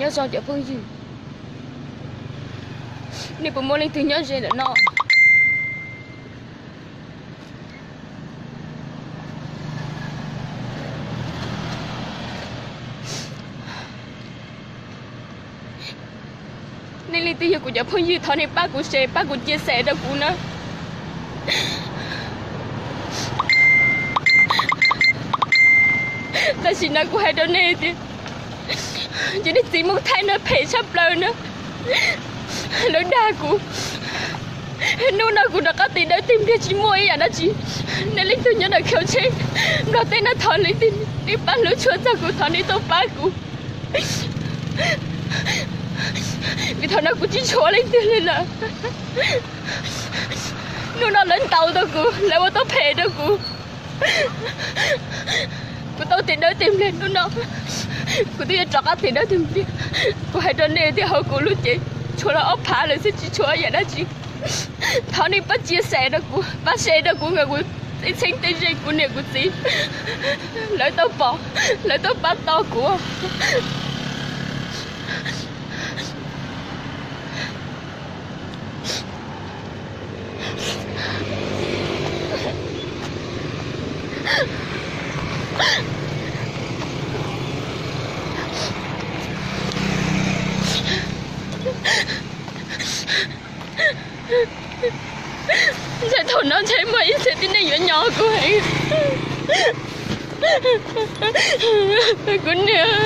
Nyob zoo cov phooj ywg, nej puas muaj leej twg nyob ze ntawm no? Nej leej twg yog kuv cov phooj ywg, thov nej pab kuv share, pab kuv chia sẻ rau kuv na. Tam sim no kuv hais rau nej tias, ces nej txiv Muas Thaib no phem tshaj plaws na. Lawv dag kuv, hnub no kuv rov qab tig dawb tig npliag tsis muaj ib yam dab tsi. Nej leej twg nyob ntawm khaus tsheb Nplog teb no, thov nej pab hlub tshua txog kuv, thov nej tuaj pab kuv. Vim thaum no kuv tsis tshuav leej twg li lawm. Hnub no lawv ntaus tau kuv, lawv ua tau phem rau kuv. Kuv tau tig dawb tig npliag, hnub no kuv twb yuav rov qab tig dawb tig npliag. Kuv hais rau nej tias hauv kuv lub cev tshuav los ob phav lawm xwb, tsis tshuav yam dab tsi. Thov nej pab chia sẻ rau kuv, pab share rau kuv, kuv tej txheeb tej ze, kuv niam kuv txiv lawv tau pom, lawv tau pab tau kuv. Ntshe thaum no ntshe muaj ib txhia tib neeg yuav nyob kuv heev. Kuv niam.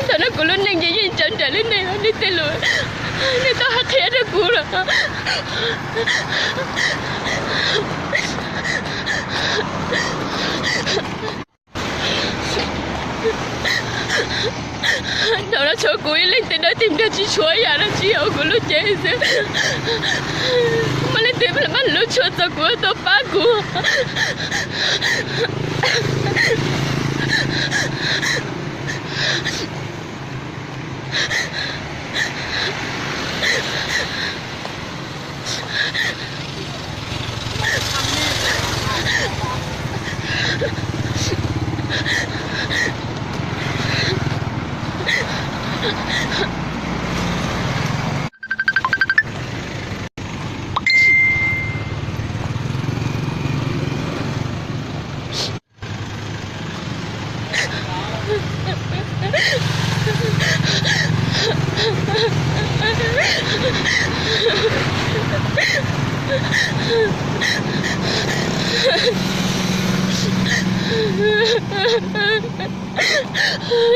Ntawm no kuv lub neej ces yeej tsawv nraim li nej, nej tej lus nej tau hais qhia rau kuv lawm. Thaum no tshuav kuv ib leeg tig dawb tig npliag tsis tshuav yam dab tsi hauv kuv lub cev xwb. Muaj leej twg pab hlub tshua txog kuv tuaj pab kuv.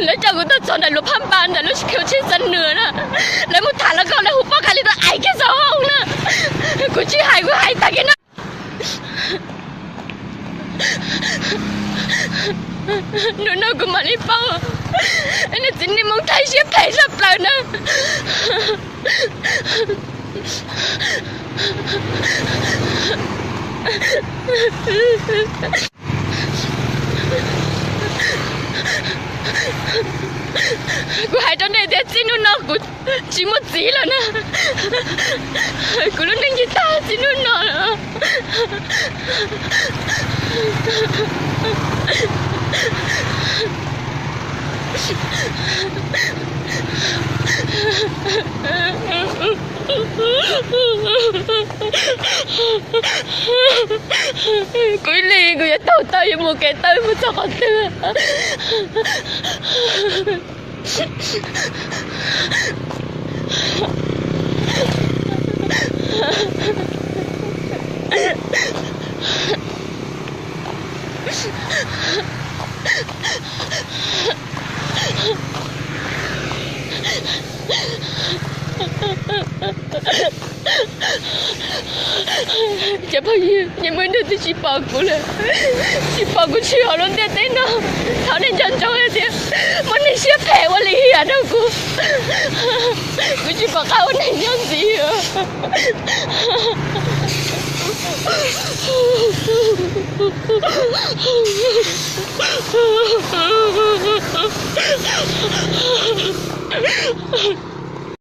Lawv coj kuv tuaj txog ntawm luas phab npas ntawm lub khaus tsheb Xam Nuas na. Lawv mus tham los kom lawv hu poj khav li tau ais kiag xov hauj na. Kuv tsis hais, kuv hais tag kiag na. Hnub no kuv mam li paub, nej txiv neej Hmoob Thaib siab phem zaj plaws na. Kuv hais rau nej tias txij hnub no kuv tsis muaj txiv lawm na. Kuv lub neej yeej tag txij hnub no lawm. Kuv ib leeg kuv yuav taug taw yuav mus kev taw mus txog qhov twg? Cov phooj ywg, muaj ib hnub twg tsis pom kuv lawm, tsis pom kuv tshwm hauv lub ntiaj teb no, thov nej nco ntsoov hais tias muaj neeg siab phem ua li yam rau kuv. Kuv tsis pom qab ua neeg nyob ntxiv.